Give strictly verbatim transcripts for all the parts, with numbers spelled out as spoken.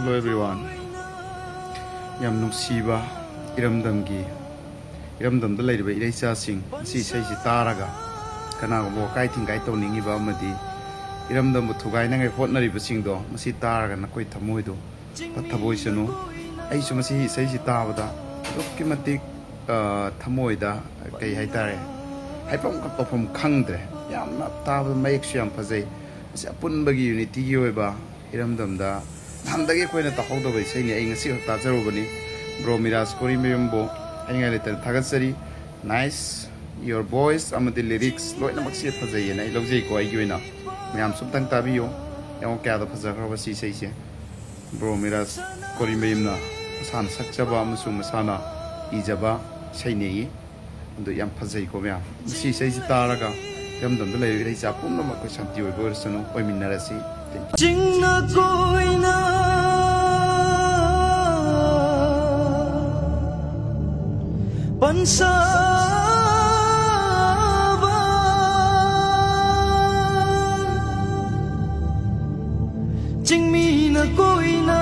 Hello everyone. ꯌꯥꯝ ꯅꯨꯡꯁꯤꯕ ꯏꯔꯝꯗꯝꯒꯤ, ꯏꯔꯝꯗꯝꯗ ꯂꯩꯔꯤꯕ ꯏꯔꯩꯆꯥꯁꯤꯡ, ꯃꯁꯤ ꯏꯁꯩꯁꯤ ꯇꯥꯔꯒ ꯀꯅꯥꯒꯨꯝꯕ ꯋꯥꯀꯥꯏ ꯊꯤꯡꯒꯥꯏ ꯇꯧꯅꯤꯡꯉꯤꯕ ꯑꯃꯗꯤ ꯏꯔꯝꯗꯝꯕꯨ ꯊꯨꯒꯥꯏꯅꯉꯥꯏ ꯍꯣꯠꯅꯔꯤꯕꯁꯤꯡꯗꯣ, ꯃꯁꯤ ꯇꯥꯔꯒ ꯅꯈꯣꯏ ꯊꯃꯣꯏꯗꯨ ꯄꯠꯊꯕꯣꯏꯁꯅꯨ꯫ ꯑꯩꯁꯨ ꯃꯁꯤꯒꯤ ꯏꯁꯩꯁꯤ ꯇꯥꯕꯗ ꯑꯗꯨꯛꯀꯤ ꯃꯇꯤꯛ, ꯑ, ꯊꯃꯣꯏꯗ ꯀꯩ ꯍꯥꯏꯇꯥꯔꯦ, ꯍꯥꯏꯐꯝ ꯈꯣꯠꯄꯐꯝ ꯈꯪꯗ꯭ꯔꯦ꯫ ꯌꯥꯝꯅ ꯇꯥꯕꯗ ꯃꯌꯦꯛꯁꯨ ꯌꯥꯝ ꯐꯖꯩ꯫ ꯃꯁꯤ ꯑꯄꯨꯟꯕꯒꯤ ꯌꯨꯅꯤꯇꯤꯒꯤ ꯑꯣꯏꯕ ꯏꯔꯝꯗꯝꯗ ꯅꯍꯥꯟꯗꯒꯤ ꯑꯩꯈꯣꯏꯅ ꯇꯥꯍꯧꯗꯕ ꯏꯁꯩꯅꯤ꯫ ꯑꯩ ꯉꯁꯤ ꯈꯛ ꯇꯥꯖꯔꯨꯕꯅꯤ꯫ ꯕ꯭ꯔꯣ ꯃꯤꯔꯥꯖ ꯀꯣꯔꯤꯃꯌꯨꯝꯕꯨ ꯍꯥꯏꯅꯤꯡꯉꯥꯏ ꯂꯩꯇꯅ ꯊꯥꯒꯠꯆꯔꯤ꯫ Nice, your voice ꯑꯃꯗꯤ lyrics ꯂꯣꯏꯅꯃꯛꯁꯦ ꯐꯖꯩꯌꯦꯅ ꯑꯩ ꯂꯧꯖꯩꯀꯣ꯫ ꯑꯩꯒꯤ ꯑꯣꯏꯅ ꯃꯌꯥꯝꯁꯨ ꯑꯝꯇꯪ ꯇꯥꯕꯤꯌꯨ꯫ ꯌꯦꯡꯉꯣ ꯀꯌꯥꯗ ꯐꯖꯈ꯭ꯔꯕ ꯁꯤ ꯏꯁꯩꯁꯦ꯫ ꯕ꯭ꯔꯣ ꯃꯤꯔꯥꯖ ꯀꯣꯔꯤꯃꯌꯨꯝꯅ ꯃꯁꯥꯅ ꯁꯛꯆꯕ ꯑꯃꯁꯨꯡ ꯃꯁꯥꯅ ꯏꯖꯕ ꯏꯁꯩꯅꯦꯌꯦ꯫ ꯑꯗꯨ ꯌꯥꯝ ꯐꯖꯩꯀꯣ ꯃꯌꯥꯝ꯫ ꯃꯁꯤ ꯏꯁꯩꯁꯤ ꯇꯥꯔꯒ ꯏꯔꯝꯗꯝꯗ ꯂꯩꯔꯤꯕ ꯏꯔꯩꯆꯥ ꯄꯨꯝꯅꯃꯛ ꯑꯩꯈꯣꯏ ꯁꯥꯟꯇꯤ ꯑꯣꯏꯕ ꯑꯣꯏꯔꯁꯅꯨ, ꯑꯣꯏꯃꯤꯟꯅꯔꯁꯤ꯫ Thank you. ꯆꯤꯡꯅ ꯀꯣꯏꯅ ꯄꯟꯁꯥꯕ ꯆꯤꯡꯃꯤꯅ ꯀꯣꯏꯅ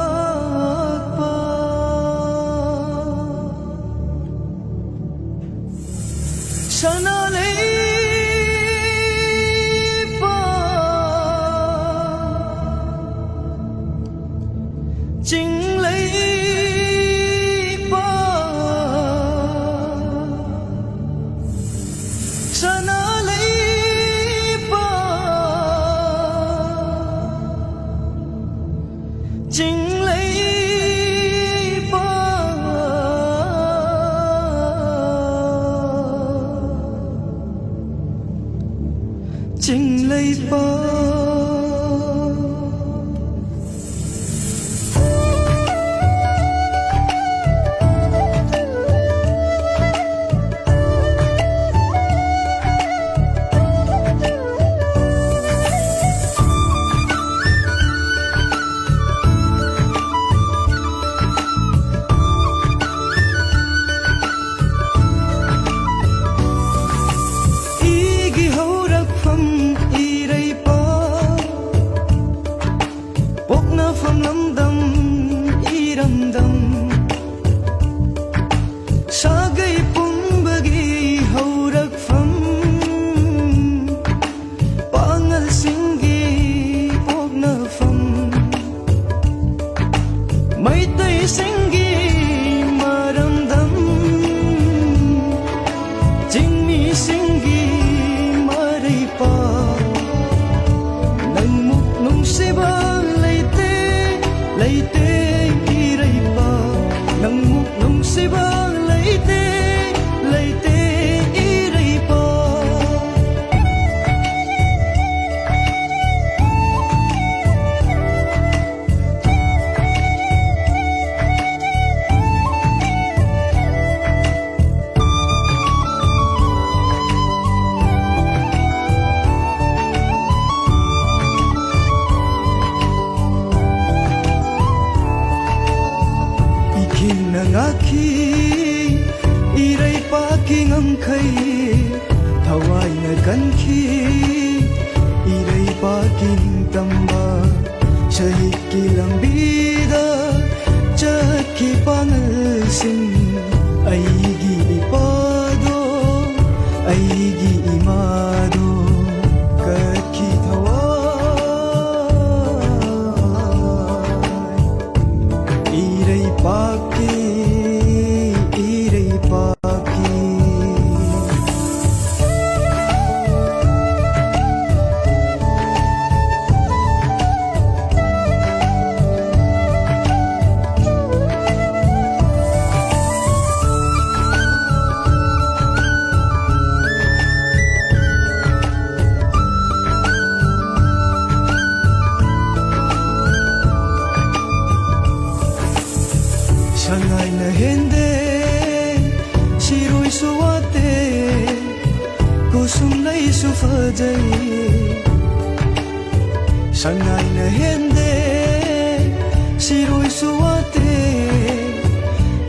ꯄꯟꯉꯥꯛꯄ ꯁꯅꯥ ꯂꯩꯄꯥꯛ ꯆꯤꯡ ꯂꯩꯄꯥꯛ ꯁꯅꯥ ꯂꯩꯄꯥꯛ ꯆꯤꯡ ꯂꯩꯄꯥꯛ ꯆꯤꯡ ꯂꯩꯄꯥꯛ ꯏꯒꯤ ꯍꯧꯔꯛ ꯍꯨꯟꯈꯤ꯫ ꯏꯔꯩꯄꯥꯛꯀꯤ ꯅꯤꯡꯇꯝꯕ ꯁꯍꯤꯠꯀꯤ ꯂꯝꯕꯤꯗ ꯆꯠꯈꯤ ꯄꯥꯡꯒꯜꯁꯤꯡ꯫ ꯑꯩꯒꯤ ꯏꯄꯥꯗꯣ, ꯑꯩꯒꯤ ꯏꯃꯥꯗꯣ ꯀꯠꯈꯤ ꯊꯋꯥꯏ꯫ ꯏꯔꯩꯄꯥꯛꯀꯤ, ꯏꯔꯩꯄꯥꯛꯀꯤ꯫ ꯁꯉꯥꯏꯅ ꯍꯦꯟꯗꯦ, ꯁꯤꯔꯣꯏꯁꯨ ꯋꯥꯠꯇꯦ, ꯀꯨꯁꯨꯝ ꯂꯩꯁꯨ ꯐꯖꯩ꯫ ꯁꯉꯥꯏꯅ ꯍꯦꯟꯗꯦ, ꯁꯤꯔꯣꯏꯁꯨ ꯋꯥꯠꯇꯦ,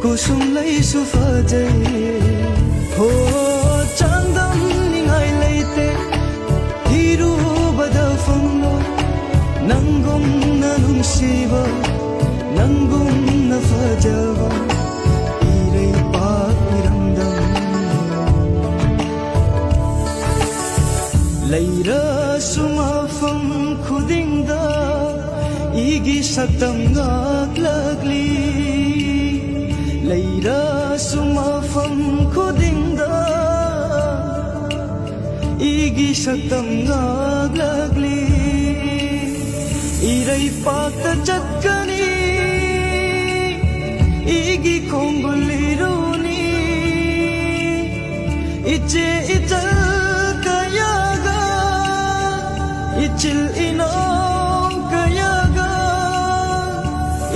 ꯀꯨꯁꯨꯝ ꯂꯩꯁꯨ ꯐꯖꯩ꯫ ꯍꯣ, ꯆꯥꯡꯗꯝꯅꯤꯡꯉꯥꯏ ꯂꯩꯇꯦ, ꯊꯤꯔꯨꯕꯗ ꯐꯪꯂꯣꯏ ꯅꯪꯒꯨꯝꯅ ꯅꯨꯡꯁꯤꯕ, ꯅꯪꯒꯨꯝꯅ ꯐꯖꯕ ꯏꯔꯩꯄꯥꯛ ꯏꯔꯝꯗꯝ꯫ ꯂꯩꯔꯁꯨ ꯃꯐꯝ ꯈꯨꯗꯤꯡꯗ ꯏꯒꯤ ꯁꯛꯇꯝ ꯉꯥꯛꯂꯛꯂꯤ꯫ ꯂꯩꯔꯁꯨ ꯃꯐꯝ ꯈꯨꯗꯤꯡꯗ ꯏꯒꯤ ꯁꯛꯇꯝ ꯉꯥꯛꯂꯛꯂꯤ꯫ ꯏꯔꯩꯄꯥꯛꯇ ꯆꯠꯀꯅꯤ, ꯏꯒꯤ ꯈꯣꯡꯒꯨꯜ ꯏꯔꯨꯅꯤ꯫ ꯏꯆꯦ ꯏꯆꯜ ꯀꯌꯥꯒ, ꯏꯆꯤꯜ ꯏꯅꯥꯎ ꯀꯌꯥꯒ,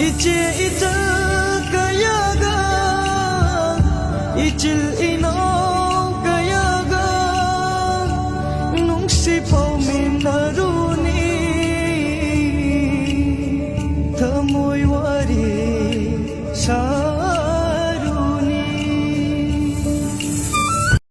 ꯏꯆꯦ ꯏꯆꯜ ꯀꯌꯥꯒ, ꯏꯆꯤꯜ ꯏꯅꯥꯎ ꯀꯌꯥꯒ ꯅꯨꯡꯁꯤ